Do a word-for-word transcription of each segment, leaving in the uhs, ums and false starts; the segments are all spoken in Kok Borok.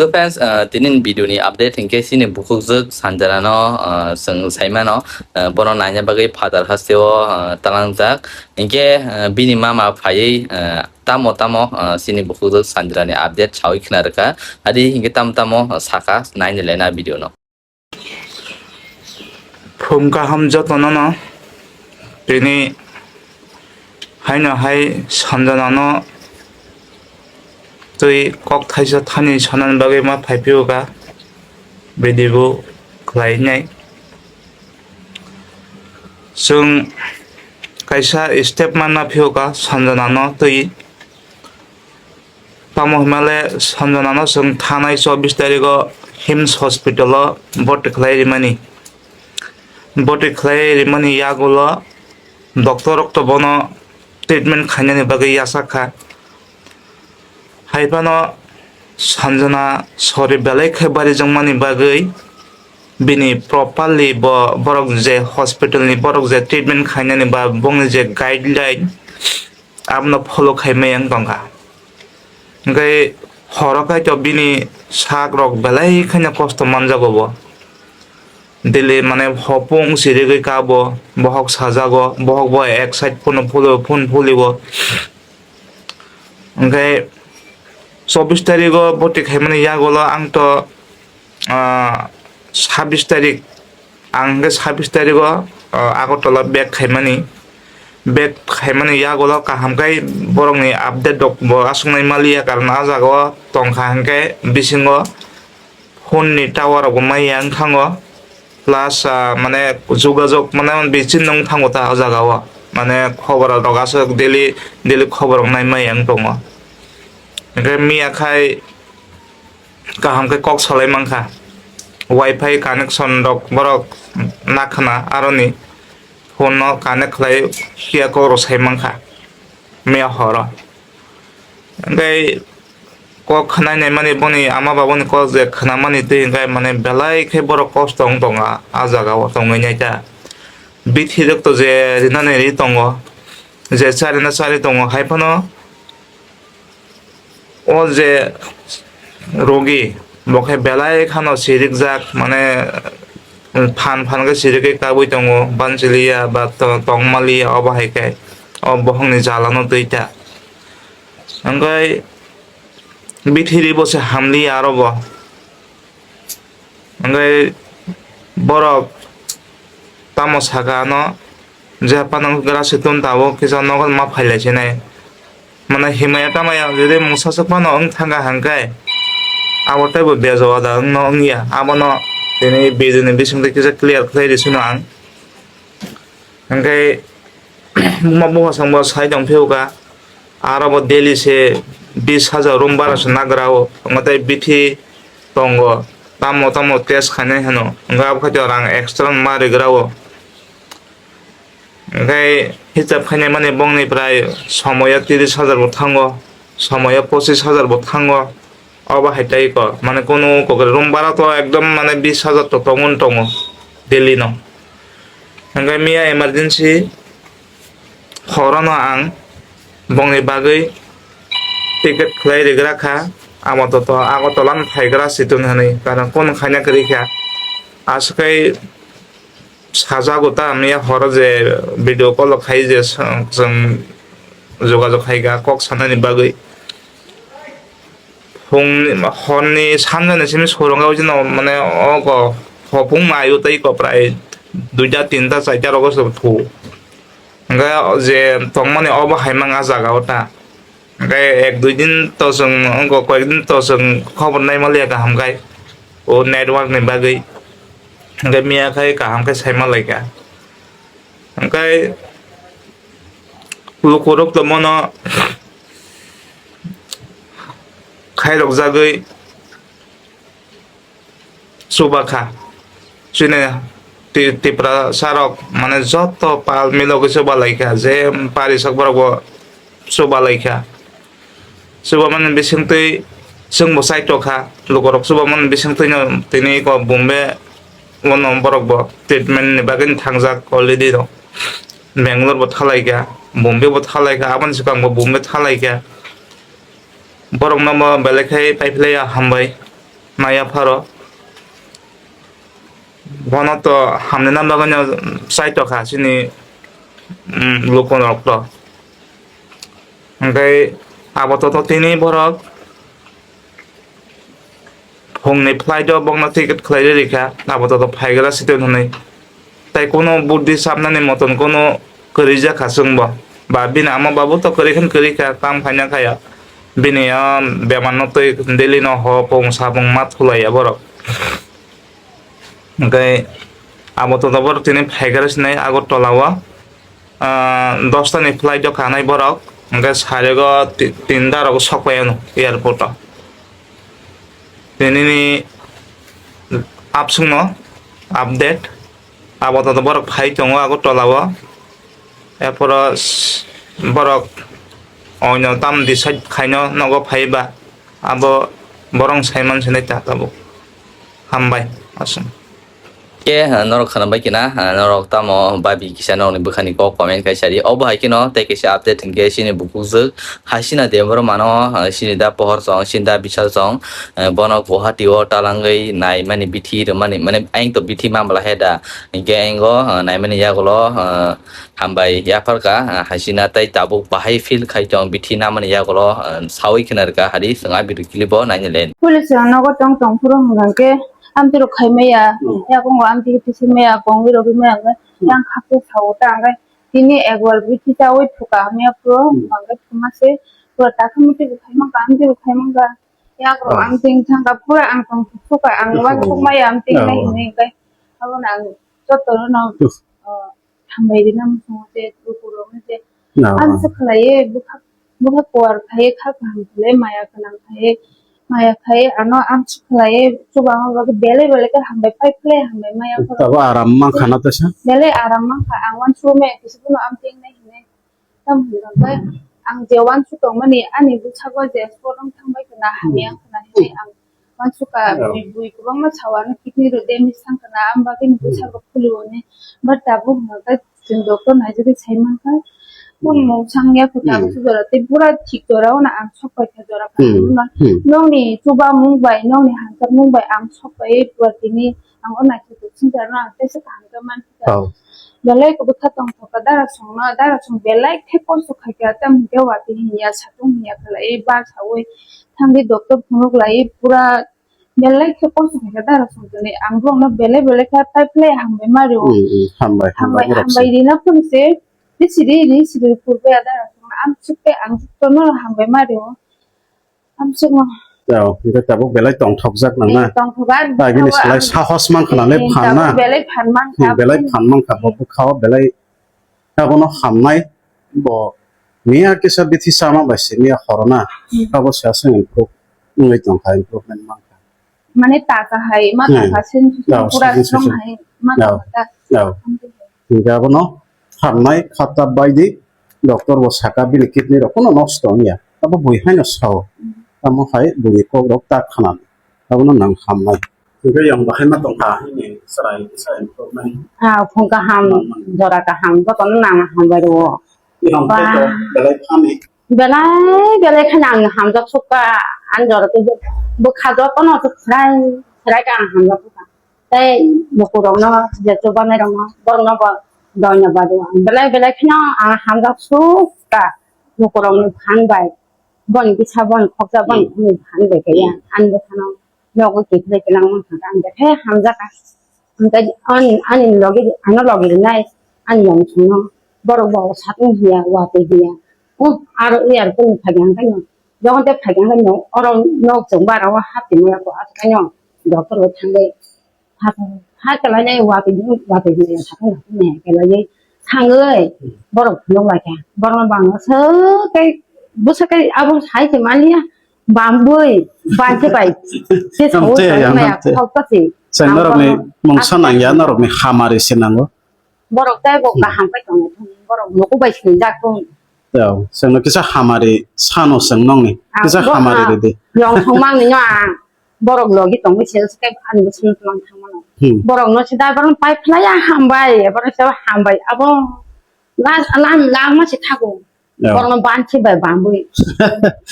So friends, uh, tini video ni update hinkhe chini bukhukjwk Sanjana no, uh, chwng saimano, uh, bono naina bagwi Father hasteo, uh, talangjak. Hinkhe, uh, bini mama phaiwi, uh, tamo tamo, uh, chini bukhukjwk Sanjana ni update sawi khna rwkha. Adi hinkhe tamo tamo, uh, saka naini lena video no. Phung kaham jotono no tini haino hai Sanjana no twi kok thaisa thani sanani bagwi ma phai phiyokha, bidi bo khlai nai. Chwng kaisa step manna phiyokha Sanjana no twi. Tamo hwnmale Sanjana no chwng thanai chobbish tarigo hims hospital o boti khlai rimani. Boti khlai rimani yagulo doctor rok to bono treatment khainani bagwi yachak kha. Hai phano Sanjana sori belai khe barijwkmani bagwi bini properly bo borok je hospital ni borok je treatment khainani ba bongni je guideline abono follow khai maya wng tongkha. Hwnkhe horo kaitor bini sak rok belai kheno kosto manjago bo. Daily mane hopung sirigwi kabo, bohok sajago, bohok bo ek side phone phulio, phone phulio. Hwnkhe chobbish tarigo boti khaimani yagulo ang to, ah, sabbish tarik, ang hwnkhe sabbish tarigo, ah, Agartala back khaimani. Back khaimani yagulo kaham khe borokni update rok bo aswknai maliya, karon ah jagao tongkha hwnkhe bisingo phone ni tower rok bo maya wng thango, plus, ah, mane jogajog mane bichino wng thango ta o jaga o, mane khobor rok aswk daily, daily khobor rok nai maya wng tongo. Hwnkhe miya khai kaham khe kok salai mankha, wifi connection rok borok nakhna aroni phone no connect khlai phiya kok rok sai mankha miya horo. Hwnkhe kok khwnai naimani boni ama babani kok je khwnamani twi hwnkhe mane belai khe borok kosto wng tongo ah, ah jaga o tongwi nai ta. Bithi rok to je rinani ri tongo, je charina chari tongo, hai phano o je rogi bo khe belai khano sirikjak, mane phan phan khe sirigwi kabui tongo, banchiliya ba to-, tongmaliya, obo hai khe o bohongni jalano twi ta. Hwnkhe bithiri bo se hamli aro bo. Hwnkhe borok tamo saka ano je phano grasi tun tabuk kisa nogo ma phailai sinai. Mane himaya tamaya jodi mungsa swk phano wng thangkha hwnkhe abo teibo bejo ada wngno wngya. Abono tini video ni bisingtwi kisa clear khlai rw sino ang. Hwnkhe buma buphasongbo sai tong phiyokha, aro bo daily se bis hajar room bara se nagra o, wngkha tei bithi tongo, tamo tamo test khainai hwno, wngkha abo khaito rang extra ma rigra o. Hwnkhe hisab khainai mani bongni prai somoyo tris hajar bo thango, somoyo pochis hajar bo thango. Obo hai tei ko, mane kunu kokre room bara to ekdom mane bis hajar to tongo, tongo daily no. Hwnkhe miya emergency horo no ang bongni bagwi ticket khlai rigra kha, amo to, to Agartala no phaigra situng hinwi, karon kunu khaina kwrwi kha. Aswk kai sajago ta miya horo je video call khai je chwng, chwng jogajog khai kha kok sanani bagwi. Phungni, horni sanjani simi sorong o jino mane ogo hopung mayo tei ko prai duita tinta chaita rogo se thu. Hwnkhe je tongmani obo hai mang ah jaga o ta. Hwnkhe ek dui din to chwng wngkha, koyek din to chwng khobor nai maliya kaham khai o network ni bagwi. Hwnkhe miya khai kaham khe sai malaikha. Hwnkhe lukurok to mono khairokjagwi chubakha. Chini Ti-, Tiprasa rok mane joto pal milogwi chubalaikha, je parisak borok bo chubalaikha. Chubamani bisingtwi chwngbo chaitokha, lukurok chubamani bisingtwino tini eko Bombay bono borokbo treatment ni bagwi thangjak already rok. Bangalore bo thalaikha, Bombay bo thalaikha, aboni swkangbo Bombay thalaikha. Borokno bo belai khe paiphlaiya hambai. maya pharo. Bono to hamnina bagwino chaitokha chini, um, lukurokto. Hwnkhe abo to tini borok phungni flight o bokno ticket khlai rikha, abo to phaigra site hwnwi. Tai kuno buddhi sabnani moton kuno kwrwi jakha chwngbo. Ba bini ama babu to kwrwi khan kwrwi kha, tang phaina khaya. Bini o bemar no twi daily no ho pung sapung ma thulaiya borok. Hwnkhe abo to borok tini phaikha sinai Agartala o, ah, dosta ni flight o kanai borok, hwnkhe sarego ti-, tinta rok sok pai ano airport o. Tini ni apsung no update. Abo to borok phai tongo Agartala o. Erporo s-, borok oino tam decide khaino nogo phai ba abo borok sai man sinai ta tabuk. Hambai, aswk. Ke, ah, norok khana bai kina, ah, norok tamo babi kisa norokni bwkhani kok comment kai sadi. Obo hai kino tei kaisa update hinkhe chini bukukjwk Hasina Debbarma no, ah, chini da pohor chong, chini da bisal chong, eh, bono Guwahati o talangwi naimani bithi rwmani, mane ayang to bithi mambla he da. Hinkhe ayang o, ah, naimani yagulo, ah, hambai yapharkha, ah, Hasina tei tabuk bahai feel khai tong bithi namani yagulo, ah, sawi khna rwkha hadi chwng a video clip o naina len. Police rok nogo tong tong phuru hwnkha khe amtwi rok khai maya, hmm, yakungo amtwi khe tisi maya, kongwi rogwi maya hwnkhe, hmm, yang khakhe sao ta hwnkhe tini egwal bithi chawi phuka hamya phuru, hmm, hwnkha khe thuma se pura takha muti bo khai mankha, amtwi bo khai mankha, yak rok, oh, amtwi wngkha pura ang tong thuk thuk kha, ang, oh, uansuk maya amtwi, oh, nai hwnwi hwnkhe abono ang joto no, oh, hambai rina muchungo je lukurokno je, no, amsa khlaiwi bwkha, bwkha kuar khai kha kaham khlai maya gwnang khai maya khai ano amsa khlaiwi chubama bagwi belai belai khe hambai pai khlai hambai maya khoro. Tabuk aram mankha na teisa? Belai aram mankha, ang uansuk maya kisa phano amtwi wngnai hinwi. Tamo hwnba bai ang je uansuk tongmani ani bwskango je sport wng thangbai khna hamya wng khna hinwi ang uansukha. Oh. Bui bui kwbangma sao ano kidney rok damage thang khna, am bagwi ni bwskango phulio hinwi. But tabuk hwnkha khe chwng doctor naijagwi sai mankha. Kung, hmm, mung sang ya kho tabuk, hmm, se jora tei pura thik jora o no ang sok paikha jora kaham no. Hmm. Nokni chubamung bai nokni hamjakmung bai ang sok pai pura tini ang o naisik singsa no ang teisa kaham khe mankha. Oh. Belai bwkha tongthok kha darasongno, darasong belai khe kosto khaikha, tamo hwnkhe watwi hinya, satung hinya khlaiwi, bak saui thangwi doctor phunuk laiwi, pura belai khe kosto khaikha darasong tini. Ang borokno belai belai khe tai phlai hambai ma rio. Hmm, hmm, hambai, hambai, hambai, hambai rina phone se, ri siri, ri siri purbe darasongno, amsuk tei ang tono hambai ma rio. Amsukno. Tao, hingke tabuk belai tongthokjak nangna. Eh, tongthokjak. Tao, bini selai sahos mankha nale phanna. Tabuk belai phan mankha. Hmm, belai phan mankha, bo bwkhao belai abono hamnai, bo miya kisa bithi sama bai se miya horona. Hmm. Abo se aswk improve wngwi tongkha, improvement mankha. Mane tata hai, ma tata sen pura strong hai, ma tata. Tao. Hingke abono hamnai khata baidi doctor bo saka bini kidney rok kono nosto wngya. Abo bui haino sao. Tamo hai buini kok rok ta khna. Abono nang hamnai. Hingke yang bahai ma tongkha hini chwrai kisa improvement. Ah, phung kaham, jora kaham, jotono nang hambai rwo. Belai phani. Belai, belai kheno ang hamjak sukha, ani jora tei bwkha jotono se khwrai, khwrai khe ang hamjak sukha. Tei lukurokno, je chubanai rokno, borokno bo doinobad o. Belai, belai kheno ang hamjak sukha, lukurokni phan bai, boni kisa, boni khoksa, boni, hmm, khumui phan bai khe ya, hmm, ani bwkhano. Nogo kiphilwi kelang mankha khe, ang khe hamjakha. Hwnkhe ani, ani logi, ano logi rwnai, ani yong songno borok bo sakni hiya, watwi hiya. Oh, aro airport ni phaikha hwnkhe no, jokhon tei phaikha hwnkhe no, oro nok chwng bara o haptwi maya kho, aswk no doctor bai thangwi ha, ha kwlainai watwi, watwi hiya sakni, sakni kwlaiwi thangwi borok phunuk laikha. Borokno bangma swk tei bwswk tei abo hai se manliya. Bambwi, banse bai. Se sawi maya, khok kasi. Chwng norokni mungsa nangya, norokni hamari se nango. Borok tei bo kaham pai tongo. Borok nuku bai sinijak tong. Chwngno kisa hamari sano chwng nongni. Kisa hamari ridi. Yong thongmang ni no ang. Borok logi tongwi se se ani bwswng tong thangmano. Hmm. Borok no se da borok pai phlai ya hambai, borok se hambai. Abo la, la, langma se thago. Ya. Borokno banchi bai bambwi.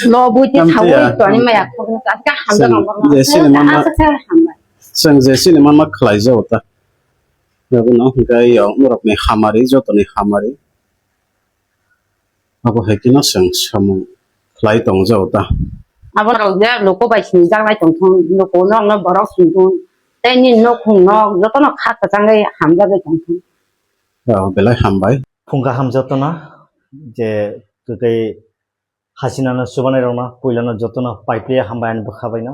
Lobwi te Amtwi sawi ya. Toni maya khokno ta ka hamjak Chwng ang borokno. Jesini manma Asa khe hambai. Chwng jesini manma khlai jago ta. Yago no hwnkhe yo norokni hamari jotoni hamari. Abo hai kheno chwng samung khlai tong jago ta. Abo rok je loko bai sini jaklai tong thung, loko no no borok sini thung. Tei nini nokhung no jotono kha kwchangwi hamjagwi tong thung. Ya, belai hambai. Phung kaham jotono je kwtwi Hasina no chubanai rokno puila no jotono paipli hambai ani bwkha bai no.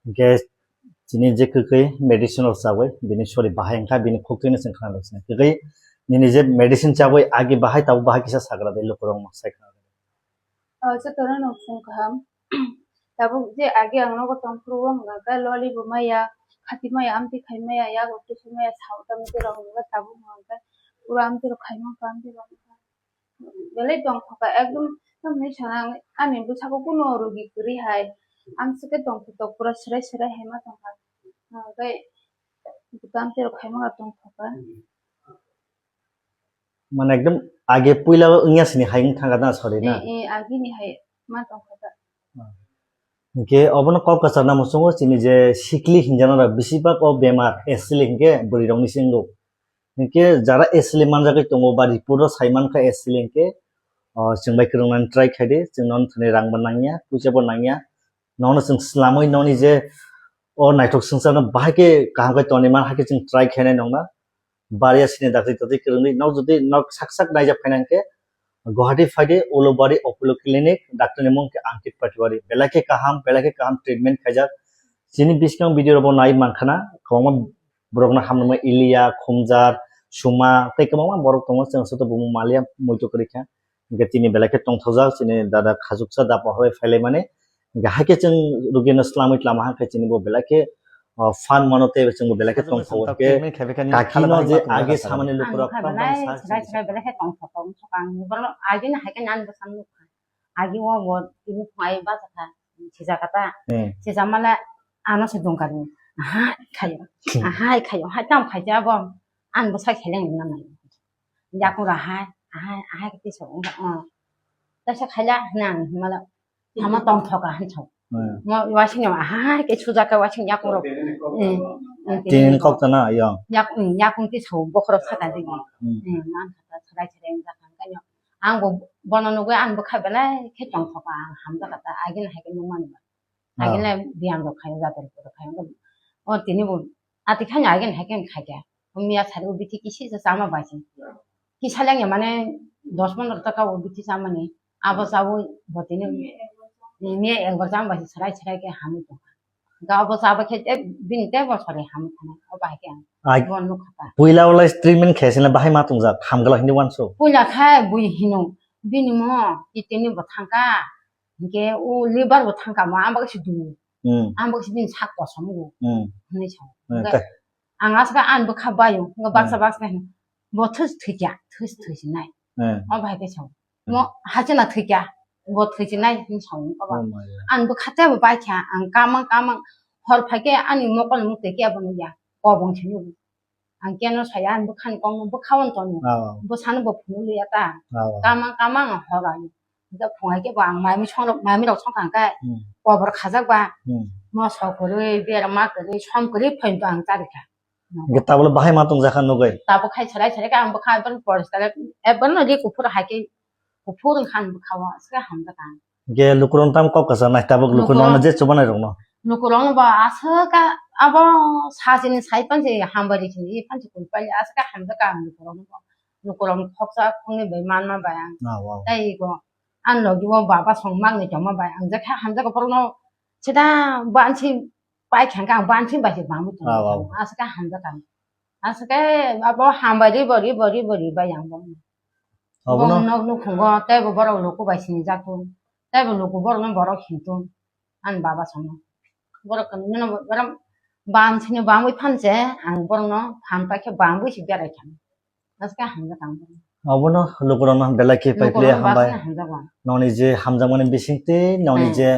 Hwnkhe chini je kwkwi medicine rok chawi bini sori bahai wngkha bini khuktwi no chwng khna rwkha. Kwkwi nini je medicine chawi agi bahai tabuk bahai kisa sagra de lukurok no sai khna. O jotono no phung kaham. Tabuk je agi ang nogo tongphuru o hwnka khe loli bo maya, khati maya, amtwi khai maya, yago twi khai maya, sao tamni rok hwnka tabuk hwnka khe pura amtwi rok khai mangkha, amtwi rok hwnka. Belai tongthokha ekdom, tamni sana ani bwsako kuno rugi kwrwi hai. Amswk khe tongthok pura serai serai hai ma tongkha. Hwnka khe butam terok khai mangkha tongthokha. Mane ekdom age puila wngya sini hai wng thangkha na sori na? Eh, eh, agini hai ma tongkha ta. Hwnkhe obono kok kwchar na muchungo chini je sikli hinjana rok bisi bak o bemar asili hinkhe bwrwi rokni se wngo. Hinkhe jara asili manjagwi tongo ba report o sai mankha asili hinkhe, o, chwng bai kwrwng nani try khai di, chwng nono thani rang bo nangya, puisa bo nangya, nono chwng slamwi noni je o naithok swngchar no bahai khe kaham khe toni man hai khe chwng try khainai nongna. Bariya sini dakti tati kwrwngwi nok jodi nok sak sak naijak phaina hinkhe Guwahati phaidi Ulubari Apollo Clinic, doctor ni mung khe Ankit Patiwari. Belai khe kaham, belai khe kaham treatment khaijak. Chini biskang video robo nai mankha na, kwbangma borokno hamrwma Iliya, Khumjar, Suma, tei kwbangma borok tongo, chwng soto bumung maliya, muitu kwrwi kha. Hwnkhe tini belai khe tongthokjak, chini dada khachuksa da pohorwi phailaimani. Hwnkhe hai khe chwng rugino slamwi tlama hai khe chini bo belai khe, o, phan mano tei chwng bo belai khe tongthogo. Hwnkhe kaki no je age samani lukurok. Ang kha belai, belai khe tongthok, tongthok ang. Borok age no hai khe nang bwsang nukha. Agi o bo tini phungai bachakha, sijak kha ta. Hmm. Sijak male ano se dongkar ni. Ahai khayo. Hmm. Ahai khayo. Hai tam khai ja bo. An bo sai kheleng na nai. Yakung ra hai, ahai, ahai khe tisa wng kha. Oh. Taisa khaila hwnang mala. Ama tongthoka hwn thok. Hmm. Mo wasing no ahai khe sujak kha wasing yakung rok. Hmm. Hmm. Tin kok ta na yo. Yak, hmm, yakung tisa bokhorok saka digi. Hmm. Hmm. Man kha ta sarai sarai wng kha kha kha yo. Ang bo bono nugwi ang bwkha belai khe tongthok ang hamjakha ta, agini hai khe nukmani ba. Ah. Agini le biyam rok khaio, jatoni rok khaio. O tini bo ati khani agini hai khe khaikha. O miya sari o bithi kisi se chama bai se. Kisa lengya mane dos pondro taka o bithi chamani. Abo chawi bo tini miya ekbar chama bai se, sarai sarai khe hamwi tongkha. Ga bo chaba khe bini tei bosori hamwi thanai. O bahai khe ang. Ai, bo nukha ta. Puila ulai treatment khe sila bahai ma tongjak, hamgala hindi wanso. Puila khe bui hino, bini mo, kidney bo thangkha, hinkhe o liver bo thangkha mo, ang bagwi se dunu. Hmm. Ang bagwi se bini sak kosom go. Hmm. Hinwi sao. Hmm, hinkhe ang aswk ang bwkha baio, hinkhe baksa baksa hino, bo thwi thwikya, thwi thwisinai. Hmm. O bahai khe sao. Mo hachina thwikya, bo thwisinai hinwi sao. Oh my God. Ang bwkha tei bo baikha, ang kamang kamang hor phaikhe ani mokol mukti khe bo nukya, kobong se nugo. Ang keno saya, ang bwkhani kokno bwkha-o tongno. Oh. Bwsano bo phunukliya ta. Oh. Kamang kamang ang hor ang. Hwnkhe phungai khe bo ang mami songrok, mami rok songkha hwnkhe. Hmm. Kobor khajak ba. Hmm. Moso kwrwi, berma kwrwi, som kwrwi phaino ang charikha. Hwnkhe tabuk bahai ma tongjakha nugwi. Tabuk khai sarai sarai khe ang bwkha ekbar poriskar, ekbar no ri kuphur hai khe kuphur wngkha ang bwkha-o, aswk hamjakha ang. Hwnkhe lukurok tamo kok kwchar nai tabuk lukurok no je chubanai rokno. Lukurok no bo aswk a, abo sachini sai pansi hambai ri sini, pansi kul pali aswk a hamjakha ang lukurok no. Lukurok no khoksa khoknwi bai manma bai ang. Ah, wow. Tei ego ang logi o baba song mangni tongma bai ang je kha hamjakha borok no sida bansi pai kha ang bansi bai se bangwi tong. Ah, wow. Aswk a hamjakha ang. Aswk a abo hambai ri bo ri bo ri bo ri bai ang bo. Obono. Bo nok nukhungo tei bo borok luku bai sini jak thung. Tei bo luku borok no borok hin thung. Ani baba songno. Borok khe nini no borok bam sini bamwi phan se, ang borok no phan pai khe bamwi se berai kha. Aswk a hamjak ang borok no. Obono lukurok no belai khe pai pli hambai. Lukurok no hamjak ang. Noni je hamjakmani bisingtwi, noni je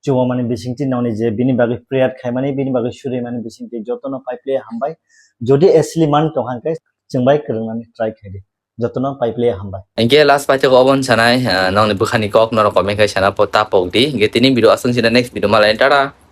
chubamani bisingtwi, noni je bini bagwi prayer khaimani, bini bagwi surimani bisingtwi jotono pai pli hambai. Jodi asli man tong hwnkhe chwng bai kwrwngnani try khai di. Jotono pai pli hambai. Hingke last paithago obon sanai, ah, nongni bwkhani kok norok comment khai sana po tapok di. Hingke tini video aswng sina next video malai tara.